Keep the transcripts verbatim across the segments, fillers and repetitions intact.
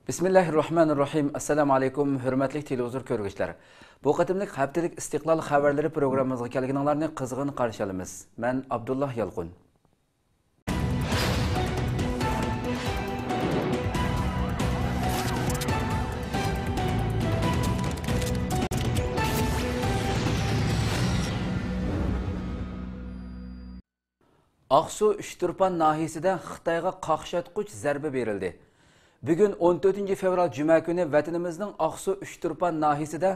بىسمىللاھىررەھمانىررەھىم. ئەسسالامۇ ئەلەيكۇم، ھۆرمەتلىك تېلېۋىزور كۆرگۈچىلەر. بۇ قېتىملىق ھەپتىلىك ئىستىقلال خەۋەرلىرى پروگراممىمىزغا كەلگىنىڭلارنى قىزغىن قارشى ئالىمىز. مەن ئابدۇللا يالقۇن. ئاقسۇ ئۇچتۇرپان ناھىيەسىدە خىتايغا قاقشاتقۇچ زەربە بېرىلدى. بۈگۈن ئون تۆتىنچى فېۋرال جۈمە كۈنى ۋەتىنىمىزنىڭ ئاقسۇ ئۇچتۇرپان ناھىيەسىدە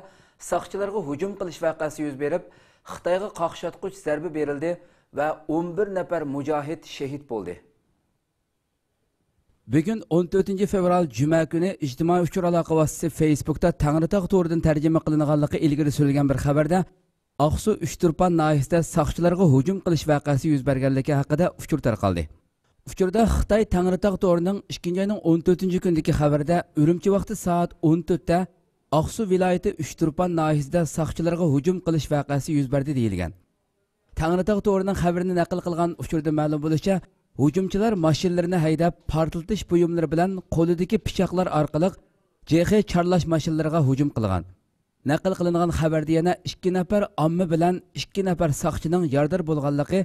ساقچىلارغا ھۇجۇم قىلىش ۋەقەسى يۈز بېرىپ، خىتايغا قاقشاتقۇچ زەربە بېرىلدى ۋە ئون بىر نەپەر مۇجاھىد شېھىت بولدى. بۈگۈن ئون تۆتىنچى فېۋرال جۈمە كۈنى ئىجتىمائىي ئۇچۇر ئالاقە ۋاسىتىسى فېيسبۇكتا تەڭرىتاغ تورىدىن تەرجىمە قىلىنغانلىقى ئىلگىرى سۈرۈلگەن بىر خەۋەردە، ئاقسۇ ئۈچتۇرپان ناھىيەسىدە ساقچىلارغا ھۇجۇم قىلىش ۋەقەسى يۈز بەرگەنلىكى ھەققىدە ئۇچۇر تارقالدى. ئۇچۇردا خىتاي تەڭرىتاغ تورىنىڭ ئىككىنچى ئاينىڭ ئون تۆتىنچى كۈنىدىكى خەۋىرىدە ئۈرۈمچى ۋاقتى سائەت ئون تۆتتە ئاقسۇ ۋىلايىتى ئۈچتۇرپان ناھىيەسىدە ساقچىلارغا ھۇجۇم قىلىش ۋەقەسى يۈز بەردى دېيىلگەن. تەڭرىتاغ تورىنىڭ خەۋىرىنى نەقىل قىلغان ئۇچۇردا مەلۇم بولۇشىچە، ھۇجۇمچىلار ماشىنىلىرىنى ھەيدەپ، پارتلىتىش بۇيۇملىرى بىلەن قولىدىكى پىچاقلار ئارقىلىق جېخې چارلاش ماشىنىلىرىغا ھۇجۇم قىلغان. نەقىل قىلىنغان خەۋەردە يەنە ئىككى نەپەر ئامما بىلەن ئىككى نەپەر ساقچىنىڭ يارىدار بولغانلىقى،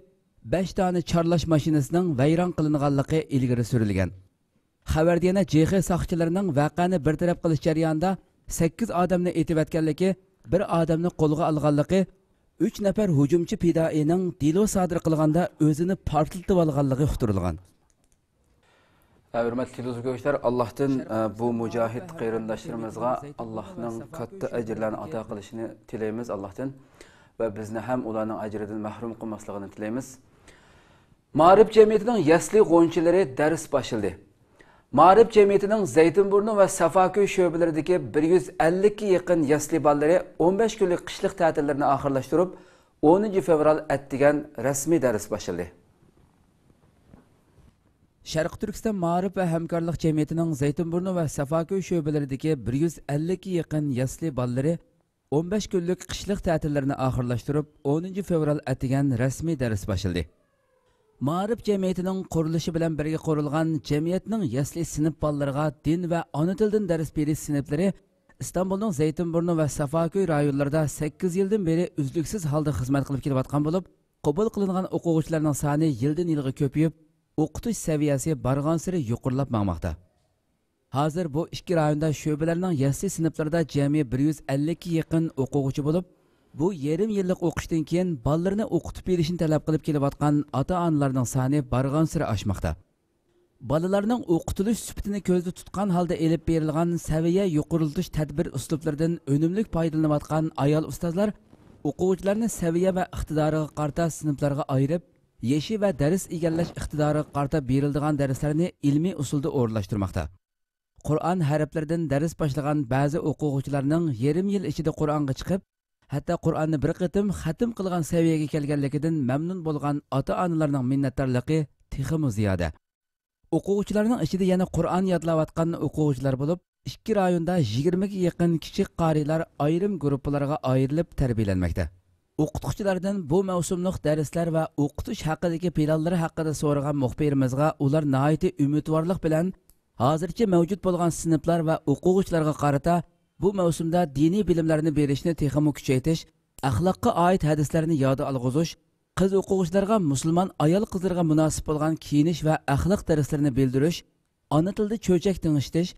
بەش دانە چارلاش ماشىنىسىنىڭ ۋەيران قىلىنغانلىقى ئىلگىرى سۈرۈلگەن. خەۋەردە يەنە جېخې ساقچىلىرىنىڭ ۋەقەنى بىر تەرەپ قىلىش جەريانىدا سەككىز ئادەمنى ئېتىۋەتكەنلىكى، بىر ئادەمنى قولغا ئالغانلىقى، ئۈچ نەپەر ھۇجۇمچى پىدائىينىڭ دېلو سادىر قىلغاندا ئۆزىنى پارتلىتىۋالغانلىقى ئۇقتۇرۇلغان. ھە، ھۆرمەتلىك تېلېۋىزور كۆرگۈچىلەر، ئاللاھتىن، ئە، بۇ مۇجاھىد قېرىنداشلىرىمىزغا ئاللاھنىڭ كاتتا ئەجىرلەرنى ئاتا قىلىشىنى تىلەيمىز، ئاللاھتىن. ۋە بىزنى ھەم ئۇلارنىڭ ئەجرىدىن مەھرۇم قىلماسلىقىنى تىلەيمىز. مائارىپ جەمئىيىتىنىڭ يەسلى غۇنچىلىرى دەرس باشلىدى. مائارىپ جەمئىيىتىنىڭ زەيتىنبۇرنۇ ۋە سافاكۆي شۆبىلىرىدىكى بىر يۈز ئەللىككە يېقىن يەسلى بالىلىرى ئون بەش كۈنلۈك قىشلىق تەتىللىرىنى ئاخىرلاشتۇرۇپ، ئونىنچى فېۋرال ئەتىگەن رەسمىي دەرس باشلىدى. شەرقىي تۈركىستان مائارىپ ۋە ھەمكارلىق جەمئىيىتىنىڭ زەيتىنبۇرنۇ ۋە سافاكۆي شۆبىلىرىدىكى بىر يۈز ئەللىككە يېقىن يەسلى بالىلىرى ئون بەش كۈنلۈك قىشلىق تەتىللىرىنى ئاخىرلاشتۇرۇپ، ئونىنچى فېۋرال ئەتىگەن رەسمىي دەرس باشلىدى. مائارىپ جەمئىيىتىنىڭ قۇرۇلۇشى بىلەن بىرگە قۇرۇلغان جەمئىيەتنىڭ يەسلى سىنىپ بالىلىرىغا دىن ۋە ئانا تىلدىن دەرس بېرىش سىنىپلىرى ئىستانبۇلنىڭ زەيتىنبۇرنۇ ۋە سافاكۆي رايونلىرىدا سەككىز يىلدىن بېرى ئۈزلۈكسىز ھالدا خىزمەت قىلىپ كېلىۋاتقان بولۇپ، قوبۇل قىلىنغان ئوقۇغۇچىلارنىڭ سانى يىلدىن يىلغا كۆپىيىپ، ئوقۇتۇش سەۋىيەسى بارغانسېرى يۇقىرىلاپ ماڭماقتا. ھازىر بۇ ئىككى رايوندا شۆبىلەرنىڭ يەسلى سىنىپلىرىدا جەمئىي بىر يۈز ئەللىككە يېقىن ئوقۇغۇچى بولۇپ، بۇ يېرىم يىللىق ئوقۇشتىن كېيىن بالىلىرىنى ئوقۇتۇپ بېرىشنى تەلەپ قىلىپ كېلىۋاتقان ئاتا-ئانىلارنىڭ سانى بارغانسېرى ئاشماقتا. بالىلارنىڭ ئوقۇتۇلۇش سۈپىتىنى كۆزدە تۇتقان ھالدا ئېلىپ بېرىلغان سەۋىيە يۇقىرىلىتىش تەدبىر ئۇسلۇبلىرىدىن ئۈنۈملۈك پايدىلىنىۋاتقان ئايال ئۇستازلار ئوقۇغۇچىلارنى سەۋىيە ۋە ئىقتىدارىغا قارىتا سىنىپلارغا ئايرىپ، يېشى ۋە دەرس ئىگىلەش ئىقتىدارىغا قارىتا بېرىلىدىغان دەرسلەرنى ئىلمىي ئۇسۇلدا ئورۇنلاشتۇرماقتا. قۇرئان ھەرپلىرىدىن دەرس باشلىغان بەزى ئوقۇغۇچىلارنىڭ يېرىم يىل ئىچىدە قۇرئانغا چىقىپ، ھەتتا قۇرئاننى بىر قېتىم خەتىم قىلغان سەۋىيەگە كەلگەنلىكىدىن مەمنۇن بولغان ئاتا-ئانىلارنىڭ مىننەتدارلىقى تېخىمۇ زىيادە. ئوقۇغۇچىلارنىڭ ئىچىدە يەنە قۇرئان يادلاۋاتقان ئوقۇغۇچىلار بولۇپ، ئىككى رايوندا يىگىرمىگە يېقىن كىچىك قارىيلار ئايرىم گۇرۇپپىلارغا ئايرىلىپ تەربىيەلەنمەكتە. ئوقۇتقۇچىلاردىن بۇ مەۋسۇملۇق دەرسلەر ۋە ئوقۇتۇش ھەققىدىكى پىلانلىرى ھەققىدە سورىغان مۇخبىرىمىزغا ئۇلار ناھايىتى ئۈمىدۋارلىق بىلەن ھازىرچە مەۋجۇت بولغان سىنىپلار ۋە ئوقۇغۇچىلارغا قارىتا بۇ مەۋسۇمدا دىنىي بىلىملەرنى بېرىشنى تېخىمۇ كۈچەيتىش، ئەخلاققا ئائىت ھەدىسلەرنى ياد ئالغۇزۇش، قىز ئوقۇغۇچىلارغا مۇسۇلمان ئايال-قىزلىرىغا مۇناسىپ بولغان كىيىنىش ۋە ئەخلاق دەرسلىرىنى بىلدۈرۈش، ئانا تىلدا چۆچەك تىڭشىتىش،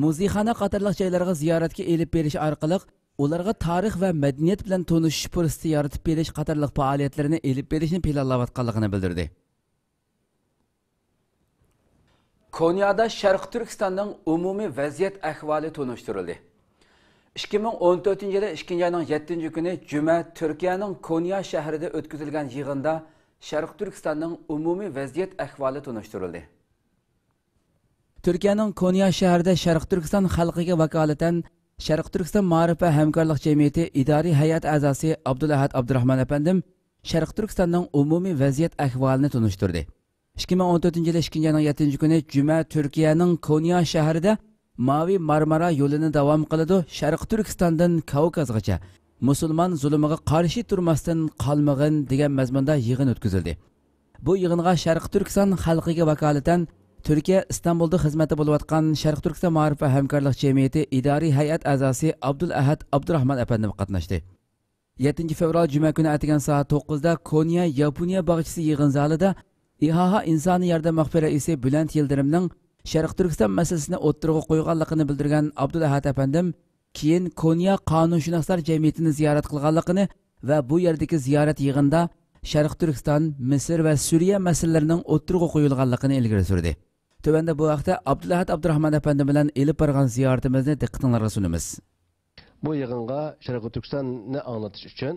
مۇزېيخانا قاتارلىق جايلارغا زىيارەتكە ئېلىپ بېرىش ئارقىلىق ئۇلارغا تارىخ ۋە مەدەنىيەت بىلەن تونۇشۇش پۇرسىتى يارىتىپ بېرىش قاتارلىق پائالىيەتلىرىنى ئېلىپ بېرىشنى پىلانلاۋاتقانلىقىنى بىلدۈردى. كونيادا شەرقىي تۈركىستاننىڭ ئومۇمىي ۋەزىيەت ئەھۋالى تونۇشتۇرۇلدى. ئىككى مىڭ ئون تۆتىنچى يىلى ئىككىنچى ئاينىڭ يەتتىنچى كۈنى جۈمە تۈركىيەنىڭ كونيا شەھىرىدە ئۆتكۈزۈلگەن يىغىندا شەرقىي تۈركىستاننىڭ ئومۇمىي ۋەزىيەت ئەھۋالى تونۇشتۇرۇلدى. تۈركىيەنىڭ كونيا شەھىرىدە شەرقىي تۈركىستان خەلقىگە ۋاكالىتەن شەرقىي تۈركىستان مائارىپ ۋە ھەمكارلىق جەمئىيىتى ئىدارىي ھەيئەت ئەزاسى ئابدۇلئەھەد ئابدۇراخمان ئەپەندىم شەرقىي تۈركىستاننىڭ ئومۇمىي ۋەزىيەت ئەھۋالىنى تونۇشتۇردى. ئىككى مىڭ ئون تۆتىنچى يىلى ئىككىنچى ئاينىڭ يەتتىنچى كۈنى جۈمە تۈركىيەنىڭ كونيا شەھىرىدە ماۋى مارمارا يولىنى داۋام قىلىدۇ، شەرقىي تۈركىستاندىن كاۋكازغىچە مۇسۇلمان زۇلۇمىغا قارشى تۇرماستىن قالمىغىن دېگەن مەزمۇندا يىغىن ئۆتكۈزۈلدى. بۇ يىغىنغا شەرقىي تۈركىستان خەلقىگە ۋاكالىتەن تۈركىيە ئىستانبۇلدا خىزمەتتە بولۇۋاتقان شەرقىي تۈركىستان مائارىپ ۋە ھەمكارلىق جەمئىيىتى ئىدارىي ھەيئەت ئەزاسى ئابدۇلئەھەد ئابدۇراخمان ئەپەندىمۇ قاتناشتى. يەتتىنچى فېۋرال جۈمە كۈنى ئەتىگەن سائەت توققۇزدا كونيا ياپونىيە باغچىسى يىغىن زالىدا ئىھاھا ئىنسانىي ياردەم مەخپىي رەئىسى بۈلەنت يىلدىرىمنىڭ شەرقىي تۈركىستان مەسىلىسىنى ئوتتۇرىغا قويغانلىقىنى بىلدۈرگەن ئابدۇلئەھەد ئەپەندىم، كېيىن كونيا قانۇنشۇناسلار جەمئىيىتىنى زىيارەت قىلغانلىقىنى ۋە بۇ يەردىكى زىيارەت يىغىنىدا شەرقىي تۈركىستان، مىسىر ۋە سۈرىيە مەسىلىلىرىنىڭ ئوتتۇرىغا قويۇلغانلىقىنى ئىلگىرى سۈردى. تۆۋەندە بۇ ھەقتە ئابدۇلئەھەد ئابدۇراخمان ئەپەندىم بىلەن ئېلىپ بارغان زىيارىتىمىزنى دىققىتىڭلارغا سۇنىمىز. بۇ يىغىنغا شەرقىي تۈركىستاننى ئاڭلىتىش ئۈچۈن،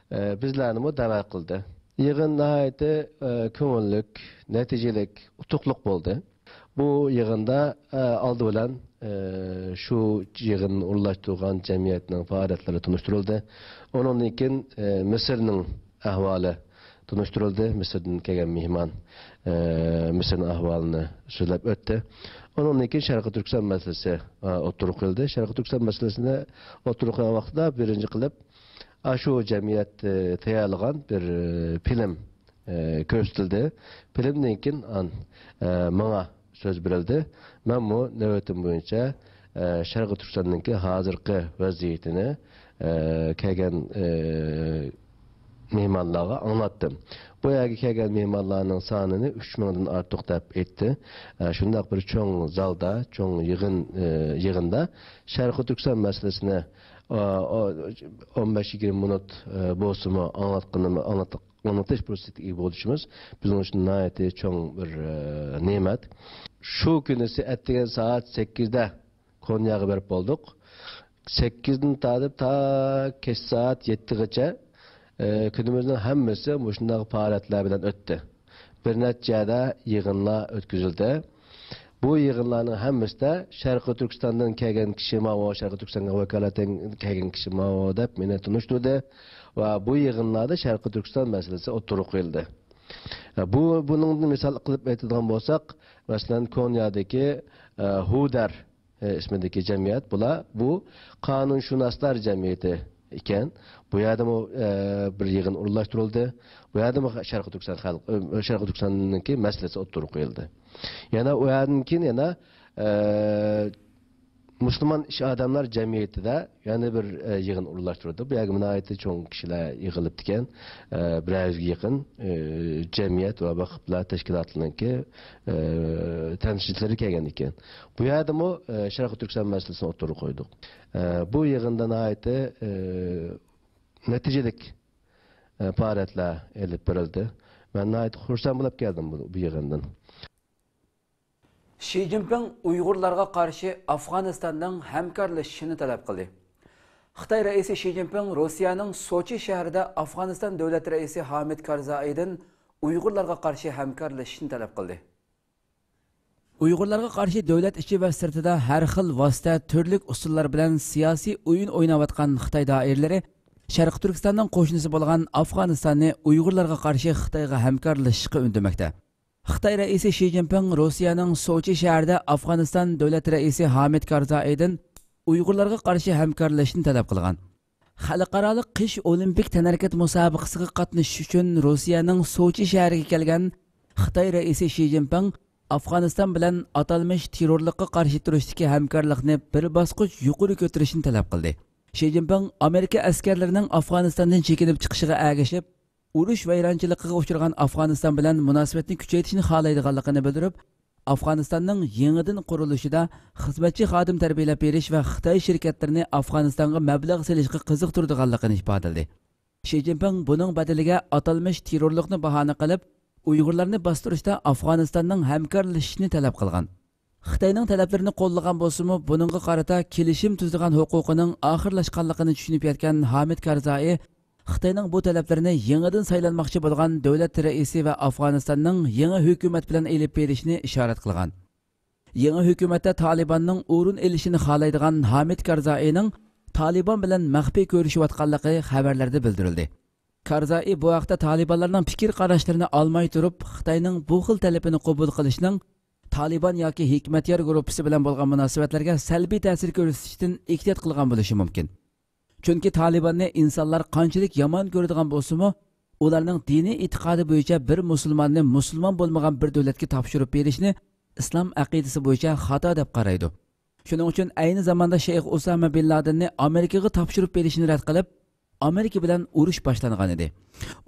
ئە، بىزلەرنىمۇ دەۋەت قىلدى. يىغىن ناھايىتى، ئە، كۆڭۈللۈك، نەتىجىلىك، ئۇتۇقلۇق بولدى. بۇ يىغىندا، ئە، ئالدى بىلەن، ئە، شۇ يىغىن ئورۇنلاشتۇرغان جەمئىيەتنىڭ پائالىيەتلىرى تونۇشتۇرۇلدى. ئۇنىڭدىن كېيىن، ئە، مىسىرنىڭ ئەھۋالى تونۇشتۇرۇلدى. مىسىردىن كەلگەن مېھمان، ئە، مىسىرنىڭ ئەھۋالىنى سۆزلەپ ئۆتتى. ئۇنىڭدىن كېيىن شەرقىي تۈركىستان مەسىلىسى، ئە، ئوتتۇرىغا قويۇلدى. شەرقىي تۈركىستان مەسىلىسىنى ئوتتۇرىغا قويغان ۋاقتىدا بىرىنچى قىلىپ، ئاشۇ جەمئىيەت، ئە، تەييارلىغان بىر، ئە، فىلىم، ئە، كۆرسىتىلدى. فىلىمدىن كېيىن ئان-، ئە، ماڭا سۆز بېرىلدى. مەنمۇ نۆۋىتىم بويىچە، ئە، شەرقىي تۈركىستاننىڭكى ھازىرقى ۋەزىيىتىنى، ئە، كەلگەن، ئە، مېھمانلارغا ئاڭلاتتىم. بۇ يەرگە كەلگەن مېھمانلارنىڭ سانىنى ئۈچ مىڭدىن ئارتۇق دەپ ئېيتتى. ئە، شۇنداق بىر چوڭ زالدا، چوڭ يىغىن، ئە، يىغىندا شەرقىي تۈركىستان مەسىلىسىنى، ئا، ئا، ئون بەش يىگىرمە مىنۇت، ئە، بولسىمۇ ئاڭلاتقىنىم-، ئاڭلاتتۇق. ئاڭلىتىش پۇرسىتىگە ئىگە بولۇشىمىز بىزنىڭ ئۈچۈن ناھايىتى چوڭ بىر، ئە، نېمەت. شۇ كۈنىسى ئەتىگەن سائەت سەككىزدە كونياغا بېرىپ بولدۇق. سەككىزدىن تارتىپ تا كەچ سائەت يەتتىگىچە، ئە، كۈنىمىزنىڭ ھەممىسى مۇشۇنداق پائالىيەتلەر بىلەن ئۆتتى. بىر نەچچە يەردە يىغىنلار ئۆتكۈزۈلدى. بۇ يىغىنلارنىڭ ھەممىسىدە شەرقىي تۈركىستاندىن كەلگەن كىشى ماۋۇ، شەرقىي تۈركىستانغا ۋاكالىتەن كەلگەن كىشى ماۋۇ دەپ مېنى تونۇشتۇردى ۋە بۇ يىغىنلاردا شەرقىي تۈركىستان مەسىلىسى ئوتتۇرىغا قويۇلدى. بۇ، بۇنىڭدىن مىسال قىلىپ ئېيتىدىغان بولساق، مەسىلەن، كونيادىكى، ئە، ھۇدەر، ئە، ئىسمىدىكى جەمئىيەت، بۇلار، بۇ قانۇنشۇناسلار جەمئىيىتى ئىكەن. بۇ يەردىمۇ، ئە، بىر يىغىن ئورۇنلاشتۇرۇلدى. بۇ يەردىمۇ شەرقىي تۈركىستان خەلق، ئە، شەرقىي تۈركىستاننىڭكى مەسىلىسى ئوتتۇرىغا قويۇلدى. يەنە ئۇ يەردىن كېيىن يەنە، ئە، مۇسۇلمان ئىش ئادەملەر جەمئىيىتىدە يەنە بىر، ئە، يىغىن ئورۇنلاشتۇرۇلدى. بۇ يەرگە ناھايىتى چوڭ كىشىلەر يىغىلىپتىكەن. ئە، بىر يۈزگە يېقىن، ئە، جەمئىيەت ۋە ۋەقىپلەر تەشكىلاتلىرىنىڭكى، ئە، تەمسىلچىلىرى كەلگەن ئىكەن. بۇ يەردىمۇ، ئە، شەرقىي تۈركىستان مەسىلىسىنى ئوتتۇرىغا قويدۇق. ئە، بۇ يىغىندا ناھايىتى، ئە، نەتىجىلىك، ئە، پائالىيەتلەر ئېلىپ بېرىلدى. مەن ناھايىتى خۇرسەن بولۇپ كەلدىم بۇ، بۇ يىغىندىن. شى جىنپىڭ ئۇيغۇرلارغا قارشى ئافغانىستاننىڭ ھەمكارلىشىشىنى تەلەپ قىلدى. خىتاي رەئىسى شى جىنپىڭ روسىيەنىڭ سوچى شەھىرىدە ئافغانىستان دۆلەت رەئىسى ھامىد كارزائىدىن ئۇيغۇرلارغا قارشى ھەمكارلىشىشنى تەلەپ قىلدى. ئۇيغۇرلارغا قارشى دۆلەت ئىچى ۋە سىرتىدا ھەر خىل ۋاسىتە، تۈرلۈك ئۇسۇللار بىلەن سىياسىي ئويۇن ئويناۋاتقان خىتاي دائىرىلىرى شەرقىي تۈركىستاننىڭ قوشنىسى بولغان ئافغانىستاننى ئۇيغۇرلارغا قارشى خىتايغا ھەمكارلىشىشقا ئۈندىمەكتە. خىتاي رەئىسى شى جىنپىڭ روسىيەنىڭ سوچى شەھىرىدە ئافغانىستان دۆلەت رەئىسى ھامىد كارزائىدىن ئۇيغۇرلارغا قارشى ھەمكارلىشىشنى تەلەپ قىلغان. خەلقئارالىق قىش ئولىمپىك تەنھەرىكەت مۇسابىقىسىغا قاتنىشىش ئۈچۈن روسىيەنىڭ سوچى شەھىرىگە كەلگەن خىتاي رەئىسى شى جىنپىڭ ئافغانىستان بىلەن ئاتالمىش تېررورلۇققا قارشى تۇرۇشتىكى ھەمكارلىقنى بىر باسقۇچ يۇقىرى كۆتۈرۈشنى تەلەپ قىلدى. شى جىنپىڭ ئامېرىكا ئەسكەرلىرىنىڭ ئافغانىستاندىن چېكىنىپ چىقىشىغا ئەگىشىپ، ئۇرۇش ۋەيرانچىلىقىغا ئۇچرىغان ئافغانىستان بىلەن مۇناسىۋەتنى كۈچەيتىشنى خالايدىغانلىقىنى بىلدۈرۈپ، ئافغانىستاننىڭ يېڭىدىن قۇرۇلۇشىدا خىزمەتچى خادىم تەربىيەلەپ بېرىش ۋە خىتاي شىركەتلىرىنى ئافغانىستانغا مەبلەغ سېلىشقا قىزىقتۇرىدىغانلىقىنى ئىپادىلىدى. شى جىنپىڭ بۇنىڭ بەدىلىگە ئاتالمىش تېررورلۇقنى باھانە قىلىپ، ئۇيغۇرلارنى باستۇرۇشتا ئافغانىستاننىڭ ھەمكارلىشىشىنى تەلەپ قىلغان. خىتاينىڭ تەلەپلىرىنى قوللىغان بولسىمۇ، بۇنىڭغا قارىتا كېلىشىم تۈزىدىغان ھوقۇقىنىڭ ئاخىرلاشقانلىقىنى چۈشىنىپ يەتكەن ھامىد كارزائى خىتاينىڭ بۇ تەلەپلىرىنى يېڭىدىن سايلانماقچى بولغان دۆلەت رەئىسى ۋە ئافغانىستاننىڭ يېڭى ھۆكۈمەت بىلەن ئېلىپ بېرىشىنى ئىشارەت قىلغان. يېڭى ھۆكۈمەتتە تالىباننىڭ ئورۇن ئېلىشىنى خالايدىغان ھامىد كارزائىنىڭ تالىبان بىلەن مەخپىي كۆرۈشۈۋاتقانلىقى خەۋەرلەردە بىلدۈرۈلدى. كارزائى بۇ ھەقتە تالىبانلارنىڭ پىكىر قاراشلىرىنى ئالماي تۇرۇپ، خىتاينىڭ بۇ خىل تەلىپىنى قوبۇل قىلىشىنىڭ تالىبان ياكى ھېكمەتيار گۇرۇپپىسى بىلەن بولغان مۇناسىۋەتلەرگە سەلبىي تەسىر كۆرسىتىشتىن ئېھتىيات قىلغان بولۇشى مۇمكىن. چۈنكى تالىباننى ئىنسانلار قانچىلىك يامان كۆرىدىغان بولسىمۇ، ئۇلارنىڭ دىنىي ئېتىقادى بويىچە بىر مۇسۇلماننى مۇسۇلمان بولمىغان بىر دۆلەتكە تاپشۇرۇپ بېرىشنى ئىسلام ئەقىدىسى بويىچە خاتا دەپ قارايدۇ. شۇنىڭ ئۈچۈن ئەينى زاماندا شەيخ ئۇسامە بىن لادىننى ئامېرىكىغا تاپشۇرۇپ بېرىشنى رەت قىلىپ، ئامېرىكا بىلەن ئۇرۇش باشلانغان ئىدى.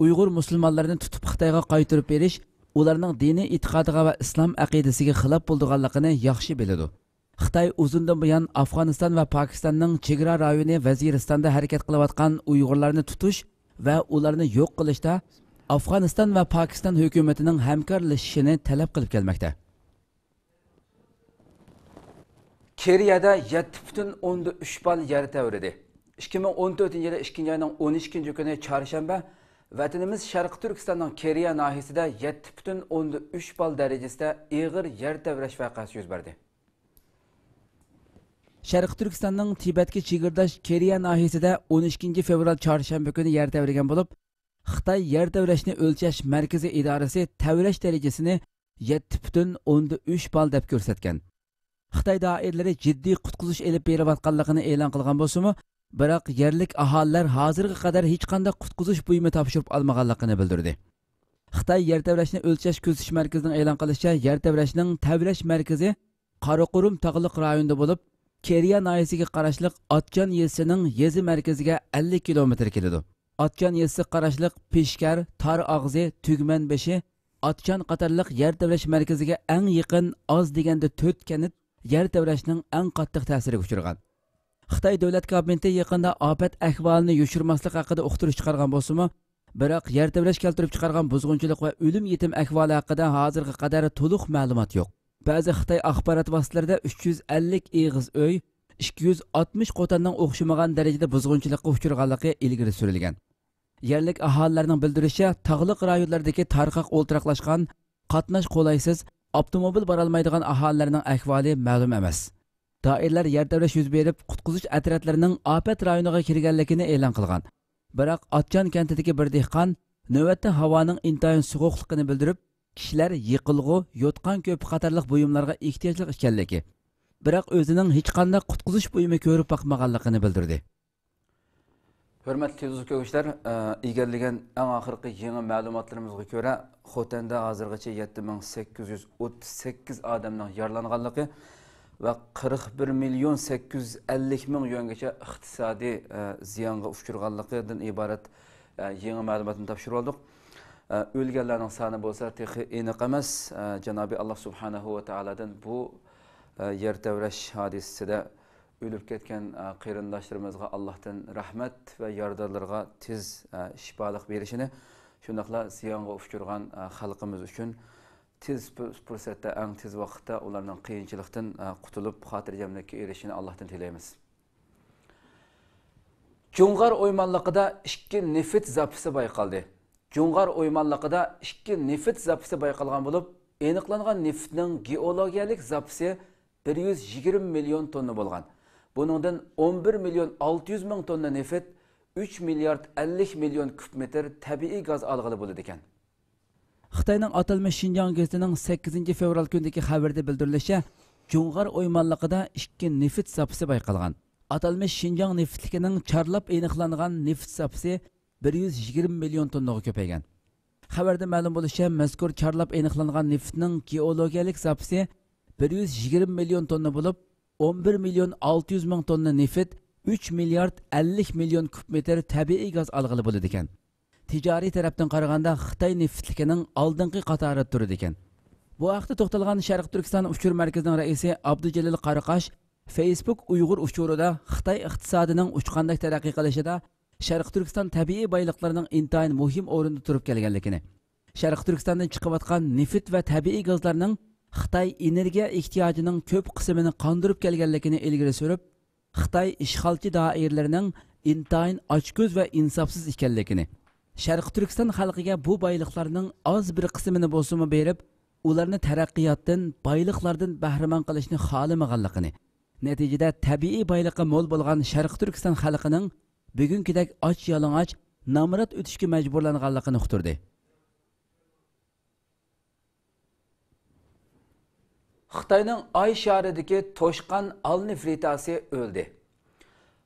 ئۇيغۇر مۇسۇلمانلىرىنى تۇتۇپ خىتايغا قايتۇرۇپ بېرىش ئۇلارنىڭ دىنىي ئېتىقادىغا ۋە ئىسلام ئەقىدىسىگە خىلاپ بولىدىغانلىقىنى ياخشى بىلىدۇ. خىتاي ئۇزۇندىن بۇيان ئافغانىستان ۋە پاكىستاننىڭ چېگرا رايونى ۋەزىرىستاندا ھەرىكەت قىلىۋاتقان ئۇيغۇرلارنى تۇتۇش ۋە ئۇلارنى يوق قىلىشتا ئافغانىستان ۋە پاكىستان ھۆكۈمىتىنىڭ ھەمكارلىشىشىنى تەلەپ قىلىپ كەلمەكتە. كېرىيەدە يەتتە پۈتۈن ئوندىن ئۈچ بال يەر تەۋرىدى. ئىككى مىڭ ئون تۆتىنچى يىلى ئىككىنچى ئاينىڭ ئون ئىككىنچى كۈنى چارشەنبە ۋەتىنىمىز شەرقىي تۈركىستاننىڭ كېرىيە ناھىيەسىدە يەتتە پۈتۈن ئوندىن ئۈچ بال دەرىجىسىدە ئېغىر يەر تەۋرەش ۋەقەسى يۈز بەردى. شەرقىي تۈركىستاننىڭ تىبەتكە چېگرىداش كېرىيە ناھىيەسىدە ئون ئىككىنچى فېۋرال چارشەنبە كۈنى يەر تەۋرىگەن بولۇپ، خىتاي يەر تەۋرەشنى ئۆلچەش مەركىزى ئىدارىسى تەۋرەش دەرىجىسىنى يەتتە پۈتۈن ئوندىن ئۈچ بال دەپ كۆرسەتكەن. خىتاي دائىرىلىرى جىددىي قۇتقۇزۇش ئېلىپ بېرىۋاتقانلىقىنى ئېلان قىلغان بولسىمۇ، بىراق يەرلىك ئاھالىلەر ھازىرغا قەدەر ھېچقانداق قۇتقۇزۇش بۇيۇمى تاپشۇرۇپ ئالمىغانلىقىنى بىلدۈردى. خىتاي يەر تەۋرەشنى ئۆلچەش كۆزىتىش مەركىزىنىڭ ئېلان قىلىشىچە، يەر تەۋرەشنىڭ تەۋرەش مەركىزى قاراقۇرۇم تاغلىق رايونىدا بولۇپ، كېرىيە ناھىيەسىگە قاراشلىق ئاتچان يېزىسىنىڭ يېزا مەركىزىگە ئەللىك كىلومېتىر كېلىدۇ. ئاتچان يېزىسىغا قاراشلىق پىشكەر، تار ئاغزى، تۈگمەنبېشى، ئاتچان قاتارلىق يەر تەۋرەش مەركىزىگە ئەڭ يېقىن، ئاز دېگەندە تۆت كەنت يەر تەۋرەشنىڭ ئەڭ قاتتىق تەسىرىگە ئۇچرىغان. خىتاي دۆلەت كابىنېتى يېقىندا ئاپەت ئەھۋالىنى يوشۇرماسلىق ھەققىدە ئۇقتۇرۇش چىقارغان بولسىمۇ، بىراق يەر تەۋرەش كەلتۈرۈپ چىقارغان بۇزغۇنچىلىق ۋە ئۆلۈم يېتىم ئەھۋالى ھەققىدە ھازىرغا قەدەر تولۇق مەلۇمات يوق. بەزى خىتاي ئاخبارات ۋاسىتىلىرىدە ئۈچ يۈز ئەللىك ئېغىز ئۆي، ئىككى يۈز ئاتمىش قوتاننىڭ ئوخشىمىغان دەرىجىدە بۇزغۇنچىلىققا ئۇچرىغانلىقى ئىلگىرى سۈرۈلگەن. يەرلىك ئاھالىلەرنىڭ بىلدۈرۈشىچە، تاغلىق رايونلاردىكى تارقاق ئولتۇراقلاشقان، قاتناش قولايسىز، ئاپتوموبىل بارالمايدىغان ئاھالىلەرنىڭ ئەھۋالى مەلۇم ئەمەس. دائىرىلەر يەر تەۋرەش يۈز بېرىپ، قۇتقۇزۇش ئەترەتلىرىنىڭ ئاپەت رايونىغا كىرگەنلىكىنى ئېلان قىلغان. بىراق ئاتچان كەنتىدىكى بىر دېھقان نۆۋەتتە ھاۋانىڭ ئىنتايىن سوغۇقلۇقىنى بىلدۈرۈپ، كىشىلەر يېقىلغۇ، يوتقان كۆپۈكى قاتارلىق بۇيۇملارغا ئېھتىياجلىق ئىكەنلىكى، بىراق ئۆزىنىڭ ھېچقانداق قۇتقۇزۇش بۇيۇمى كۆرۈپ باقمىغانلىقىنى بىلدۈردى. ھۆرمەتلىك تېلېۋىزور كۆرگۈچىلەر، ئە، ئىگىلىگەن ئەڭ ئاخىرقى يېڭى مەلۇماتلىرىمىزغا كۆرە، خوتەندە ھازىرغىچە يەتتە مىڭ سەككىز يۈز ئوتتۇز سەككىز ئادەمنىڭ يارىلانغانلىقى ۋە قىرىق بىر مىليون سەككىز يۈز ئەللىك مىڭ يۈەنگىچە ئىقتىسادىي، ئە، زىيانغا ئۇچرىغانلىقىدىن ئىبارەت، ئە، يېڭى مەلۇماتنى تاپشۇرۇۋالدۇق. ئە، ئۆلگەنلەرنىڭ سانى بولسا تېخى ئېنىق ئەمەس. ئە، جانابى ئاللا سۇبھانەھۇ ۋە تائالادىن بۇ، ئە، يەر تەۋرەش ھادىسىسىدە ئۆلۈپ كەتكەن، ئە، قېرىنداشلىرىمىزغا ئاللاھتىن رەھمەت ۋە يارىدارلىرىغا تېز، ئە، شىپالىق بېرىشىنى، شۇنداقلا زىيانغا ئۇچرىغان، ئە، خەلقىمىز ئۈچۈن تېز پۇر-، پۇرسەتتە، ئەڭ تېز ۋاقىتتا ئۇلارنىڭ قىيىنچىلىقتىن، ئە، قۇتۇلۇپ، خاتىرجەملىككە ئېرىشىشىنى ئاللاھتىن تىلەيمىز. جۇڭغار ئويمانلىقىدا ئىككى نېفىت زاپىسى بايقالدى. جۇڭغار ئويمانلىقىدا ئىككى نېفىت زاپىسى بايقالغان بولۇپ، ئېنىقلانغان نېفىتنىڭ گېئولوگىيەلىك زاپىسى بىر يۈز يىگىرمە مىليون توننا بولغان. بۇنىڭدىن ئون بىر مىليون ئالتە يۈز مىڭ توننا نېفىت، ئۈچ مىليارد ئەللىك مىليون كۇب مېتىر تەبىئىي گاز ئالغىلى بولىدىكەن. خىتاينىڭ ئاتالمىش شىنجاڭ گېزىتىنىڭ سەككىزىنچى فېۋرال كۈنىدىكى خەۋىرىدە بىلدۈرۈلۈشىچە، جۇڭغار ئويمانلىقىدا ئىككى نېفىت زاپىسى بايقالغان. ئاتالمىش شىنجاڭ نېفىتلىكىنىڭ چارلاپ ئېنىقلانغان نېفىت زاپىسى بىر يۈز يىگىرمە مىليون توننىغا كۆپەيگەن. خەۋەردە مەلۇم بولۇشىچە، مەزكۇر چارلاپ ئېنىقلانغان نېفىتنىڭ گېئولوگىيەلىك زاپىسى بىر يۈز يىگىرمە مىليون توننا بولۇپ، ئون بىر مىليون ئالتە يۈز مىڭ توننا نېفىت، ئۈچ مىليارد ئەللىك مىليون كۇب مېتىر تەبىئىي گاز ئالغىلى بولىدىكەن. تىجارىي تەرەپتىن قارىغاندا، خىتاي نېفىتلىكىنىڭ ئالدىنقى قاتارىدا تۇرىدىكەن. بۇ ھەقتە توختالغان شەرقىي تۈركىستان ئۇچۇر مەركىزىنىڭ رەئىسى ئابدۇجېلىل قاراقاش فېيسبۇك ئۇيغۇر ئۇچۇرىدا خىتاي ئىقتىسادىنىڭ ئۇچقاندەك تەرەققىي قىلىشىدا شەرقىي تۈركىستان تەبىئىي بايلىقلىرىنىڭ ئىنتايىن مۇھىم ئورۇندا تۇرۇپ كەلگەنلىكىنى، شەرقىي تۈركىستاندىن چىقىۋاتقان نېفىت ۋە تەبىئىي گازلارنىڭ خىتاي ئېنېرگىيە ئېھتىياجىنىڭ كۆپ قىسمىنى قاندۇرۇپ كەلگەنلىكىنى ئىلگىرى سۈرۈپ، خىتاي ئىشغالچى دائىرىلىرىنىڭ ئىنتايىن ئاچكۆز ۋە ئىنساپسىز ئىكەنلىكىنى، شەرقىي تۈركىستان خەلقىگە بۇ بايلىقلارنىڭ ئاز بىر قىسمىنى بولسىمۇ بېرىپ، ئۇلارنى تەرەققىياتتىن، بايلىقلاردىن بەھرىمەن قىلىشنى خالىمىغانلىقىنى، نەتىجىدە تەبىئىي بايلىقى مول بولغان شەرقىي تۈركىستان خەلقىنىڭ بۈگۈنكىدەك ئاچ-يالىڭاچ، نامرات ئۆتۈشكە مەجبۇرلانغانلىقىنى ئۇقتۇردى. خىتاينىڭ ئاي شارىدىكى توشقان ئال نېفرىتاسى ئۆلدى.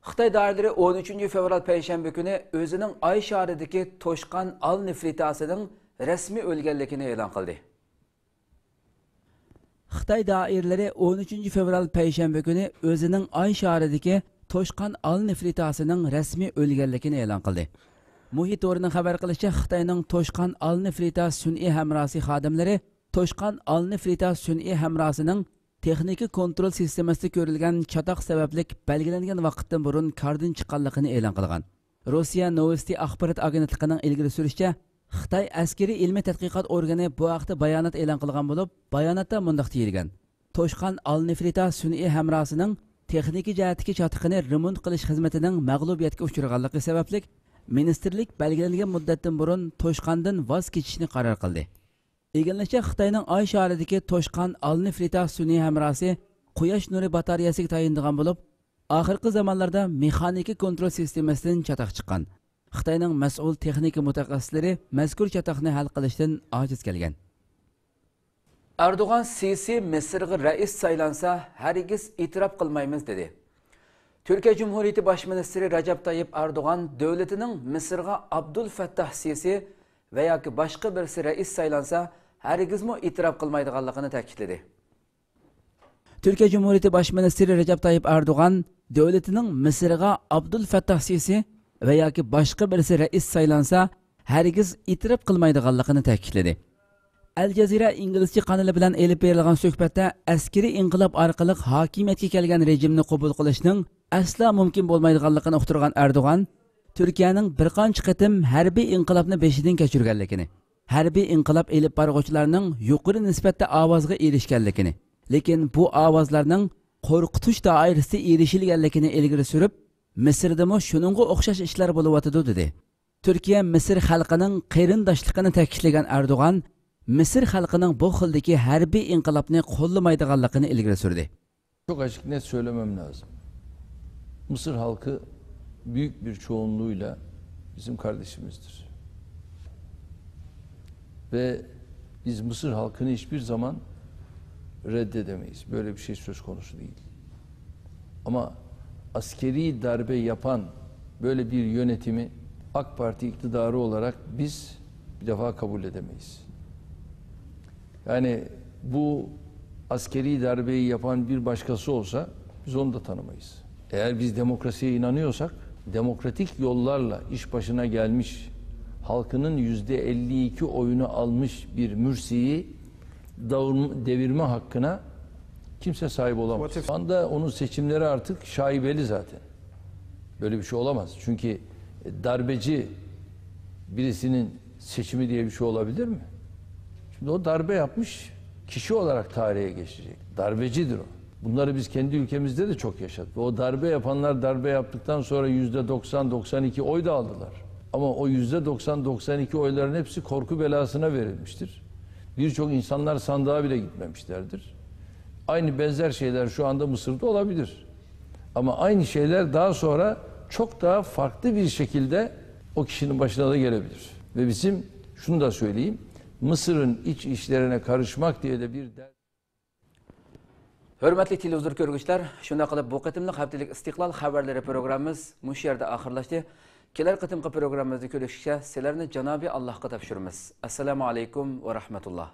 خىتاي دائىرىلىرى ئون ئۈچىنچى فېۋرال پەيشەنبە كۈنى ئۆزىنىڭ ئاي شارىدىكى توشقان ئال نېفرىتاسىنىڭ رەسمىي ئۆلگەنلىكىنى ئېلان قىلدى. خىتاي دائىرىلىرى ئون ئۈچىنچى فېۋرال پەيشەنبە كۈنى ئۆزىنىڭ ئاي شارىدىكى توشقان ئال نېفرىتاسىنىڭ رەسمىي ئۆلگەنلىكىنى ئېلان قىلدى. مۇھىت تورىنىڭ خەۋەر قىلىشىچە، خىتاينىڭ توشقان ئال نېفرىتاس سۈنئىي ھەمراھى خادىملىرى توشقان ئال نېفرىتاس سۈنئىي ھەمراھىنىڭ تېخنىكا كونترول سىستېمىسىدا كۆرۈلگەن چاتاق سەۋەبلىك بەلگىلەنگەن ۋاقىتتىن بۇرۇن كاردىن چىققانلىقىنى ئېلان قىلغان. روسىيە نوۋوستى ئاخبارات ئاگېنتلىقىنىڭ ئىلگىرى سۈرۈشىچە، خىتاي ئەسكىرىي ئىلمىي تەتقىقات ئورگىنى بۇ ھەقتە بايانات ئېلان قىلغان بولۇپ، باياناتتا مۇنداق دېيىلگەن: توشقان ئال نېفرىتاس سۈنئىي ھەمراھىنىڭ تېخنىكا جەھەتتىكى چاتىقىنى رېمونت قىلىش خىزمىتىنىڭ مەغلۇبىيەتكە ئۇچرىغانلىقى سەۋەبلىك، مىنىستىرلىك بەلگىلەنگەن مۇددەتتىن بۇرۇن توشقاندىن ۋاز كېچىشنى قارار قىلدى. ئىگىلىنىشىچە، خىتاينىڭ ئاي شارىدىكى توشقان ئال نېفرىتاس سۈنئىي ھەمراھى قۇياش نۇرى باتارېيەسىگە تايىنىدىغان بولۇپ، ئاخىرقى زامانلاردا مېخانىكا كونترول سىستېمىسىدىن چاتاق چىققان. خىتاينىڭ مەسئۇل تېخنىكا مۇتەخەسسىسلىرى مەزكۇر چاتاقنى ھەل قىلىشتىن ئاجىز كەلگەن. ئەردوغان سىسى مىسىرغا رەئىس سايلانسا، ھەرگىز ئېتىراپ قىلمايمىز، دېدى. تۈركىيە جۇمھۇرىيىتى باش مىنىستىرى رەجەپ تايىپ ئەردوغان دۆلىتىنىڭ مىسىرغا ئابدۇل فەتتاھ سىسى ۋە ياكى باشقا بىرسى رەئىس سايلانسا، ھەرگىزمۇ ئېتىراپ قىلمايدىغانلىقىنى تەكىتلىدى. تۈركىيە جۇمھۇرىيىتى باش مىنىستىرى رەجەپ تايىپ ئەردوغان دۆلىتىنىڭ مىسىرغا ئابدۇل فەتتاھ سىسى ۋە ياكى باشقا بىرسى رەئىس سايلانسا، ھەرگىز ئېتىراپ قىلمايدىغانلىقىنى تەكىتلىدى. ئەل جەزىرە ئىنگلىزچە قانىلى بىلەن ئېلىپ بېرىلغان سۆھبەتتە ئەسكىرىي ئىنقىلاب ئارقىلىق ھاكىمىيەتكە كەلگەن رېجىمنى قوبۇل قىلىشنىڭ ئەسلا مۇمكىن بولمايدىغانلىقىنى ئۇقتۇرغان ئەردوغان، تۈركىيەنىڭ بىر قانچە قېتىم ھەربىي ئىنقىلابنى بېشىدىن كەچۈرگەنلىكىنى، ھەربىي ئىنقىلاب ئېلىپ بارغۇچىلارنىڭ يۇقىرى نىسبەتتە ئاۋازغا ئېرىشكەنلىكىنى، لېكىن بۇ ئاۋازلارنىڭ قورقۇتۇش دائىرىسىدە ئېرىشىلگەنلىكىنى ئىلگىرى سۈرۈپ، مىسىردىمۇ شۇنىڭغا ئوخشاش ئىشلار بولۇۋاتىدۇ، دېدى. تۈركىيە مىسىر خەلقىنىڭ قېرىنداشلىقىنى تەكىتلىگەن ئەردوغان، مىسىر خەلقىنىڭ بۇ خىلدىكى ھەربىي ئىنقىلابنى قوللىمايدىغانلىقىنى ئىلگىرى سۈردى. Çok açık, net söylemem lazım. Mısır halkı büyük bir çoğunluğuyla bizim kardeşimizdir. Ve biz Mısır halkını hiçbir zaman reddedemeyiz. Böyle bir şey söz konusu değil. Ama askeri darbe yapan böyle bir yönetimi AK Parti iktidarı olarak biz bir defa kabul edemeyiz. Yani bu askeri darbeyi yapan bir başkası olsa biz onu da tanımayız. Eğer biz demokrasiye inanıyorsak, demokratik yollarla iş başına gelmiş, halkının yüzde elli iki oyunu almış bir Mürsi'yi davurm-, devirme hakkına kimse sahip olamaz. Şu anda onun seçimleri artık şaibeli zaten. Böyle bir şey olamaz. Çünkü darbeci birisinin seçimi diye bir şey olabilir mi? Şimdi o darbe yapmış kişi olarak tarihe geçecek. Darbecidir o. Bunları biz kendi ülkemizde de çok yaşadık. O darbe yapanlar darbe yaptıktan sonra yüzde doksan, doksan iki oy da aldılar. Ama o yüzde doksan, doksan iki oyların hepsi korku belasına verilmiştir. Birçok insanlar sandığa bile gitmemişlerdir. Aynı benzer şeyler şu anda Mısır'da olabilir. Ama aynı şeyler daha sonra çok daha farklı bir şekilde o kişinin başına da gelebilir. Ve bizim, şunu da söyleyeyim, Mısır'ın iç işlerine karışmak diye de bir dert Hörmətli televizor görgüçülər, şunda qılıp bu qıtımlıq həftəlik İstiqlal xəbərləri proqramımız muşu yerdə axırlaşdı. Kelər qıtımqı proqramımızda görüşkücə sizlərni Canabi Allahqa tapşırırmız. Əssəlamu aleykum və rəhmətullah.